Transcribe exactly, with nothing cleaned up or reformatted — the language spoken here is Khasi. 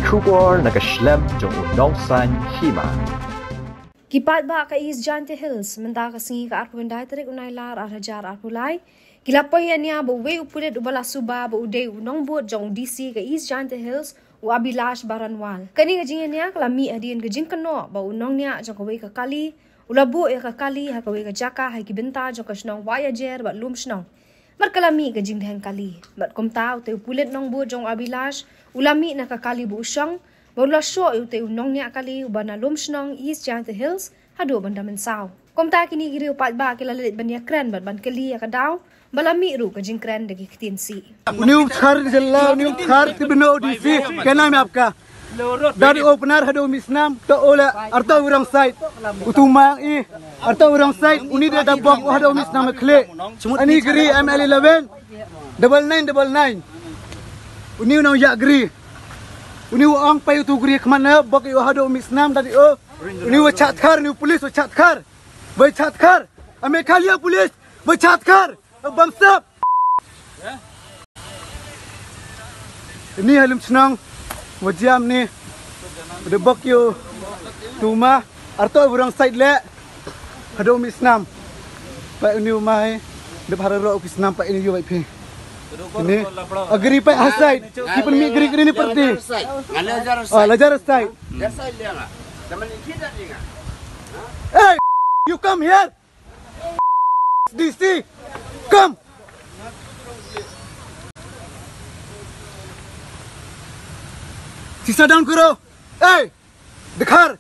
Khubor na ka shlem jong u nongsan hima. Ki paidbah ka East Jaintia Hills mynta ka sngi ka arphew khyndai tarik u Nailar ar hajar arphew lai ki la poi ïania ba uwei u pulit uba la suba ba u dei u nongbud jong u D C ka East Jaintia Hills, u Abhilash Baranwal. Kane ka jingïania ka la mih hadien ka jingkynnoh ba u nongñiah jong kawei ka kali u la buh ïa ka kali ha kawei ka jaka ha ki bynta jong ka shnong Wahiajer bad Lumshnong. Bad ka la mih ka jingdheng kali. Bad kumta utei u pulit nongbud jong u Abhilash u la mih na ka kali ba u shong bad u la shoh ïa utei u nongñiah kali uba na Lumshnong, East Jaintia Hills haduh ban da mynsaw. Kumta kine ki riew paidbah ki la leit ban ïakren bad ban kylli ïa ka daw ba la mih ruh ka jingkren da ki ktien sih. Une u thaw jylla, une u thaw tibno D C, kena me apka. Dari o pnar haduh mih snam, to ole, arto u wrong side. U tuma i, arto u wrong side, uni da da bok haduh mih snam khle. Ani gri M L eleven, double nine, double nine. Uni u nongñiah gri. Uni u ong pai utu gri khmat na bok i haduh mih snam dari o. Uni u chatkar, uni u police u chatkar. Bai chatkar. Ame khalia police, bai chatkar. Bamsap. Ini halim chnong. Wajiam ni. Udah bok yu. Tuma. Arto u wrong side le. Haduh mih snam. Pai uni u mai. Dep hararo u phi snam pai ini yu pai phi. Ini. Agri pai ha side. Ki pynmih gri gri ni parti. Ah, lajar side. Hey, you come here. D C, come. Sisa down karo. Hey, dikhar.